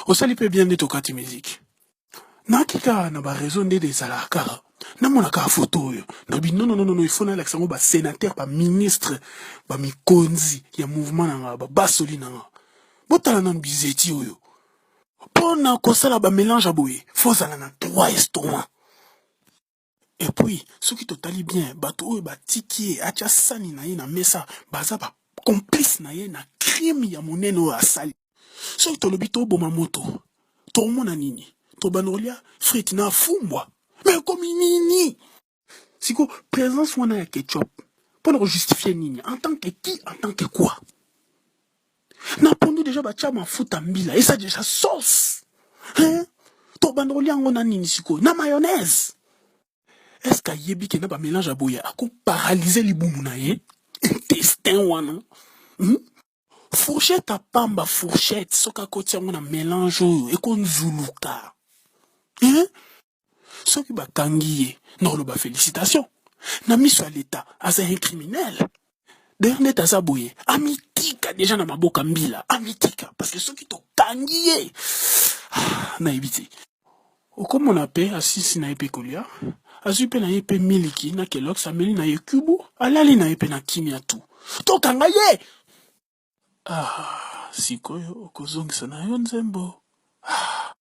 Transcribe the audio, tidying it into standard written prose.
Osali mpe bien nde tokati musique. Naki kaka na ba réseau nde ezalaka kaka. Namona kaka photo oyo. Nabi non non non non, il faut nalakisa yango ba sénateur, ba ministre, ba mikonzi ya mouvement na nga, ba basoli na nga. Botala nanu bizeti oyo. Mpo na kosala ba mélange ya boye, faut ozala na trois estomac. Et puis, soki totali bien, bato oyo batiki ye atia sani na ye na mesa, baza ba complice na ye na crime ya monene oyo asali. Soki tolobi toboma moto, tokomona nini? Tobanda kolia frite na fumbwa. Mais ekomi nini? Siko présence wana ya ketchup mpona kojustifie nini? En tant que qui? En tant que quoi? Na pondu déjà batia mafuta mbila, eza déjà sauce. Hein? Tobanda kolia yango na nini sikoyo? Na mayonnaise. Est-ce que ayebi ke na bamélange ya boye akoparalyse libumu na ye, intestin wana, Fourchette apamba, fourchette soki akoti yango na mélange oyo, ekonzuluka, hein? Soki bakangi ye, nakoloba félicitation na miso ya leta, aza un criminel. D'ailleurs, neti aza boye, amitika déjà na maboka mbila, amitika, parce que soki tokangi ye, ah, nayebi te. Okomona mpe asisi na ye mpe kolia, azwi mpe na ye mpe miliki na Kellogg's, ameli na ye kubu, alali na ye mpe na kimia tu. Tokanga ye. Ah, sikoyo okozongisa na yo nzembo. Ah.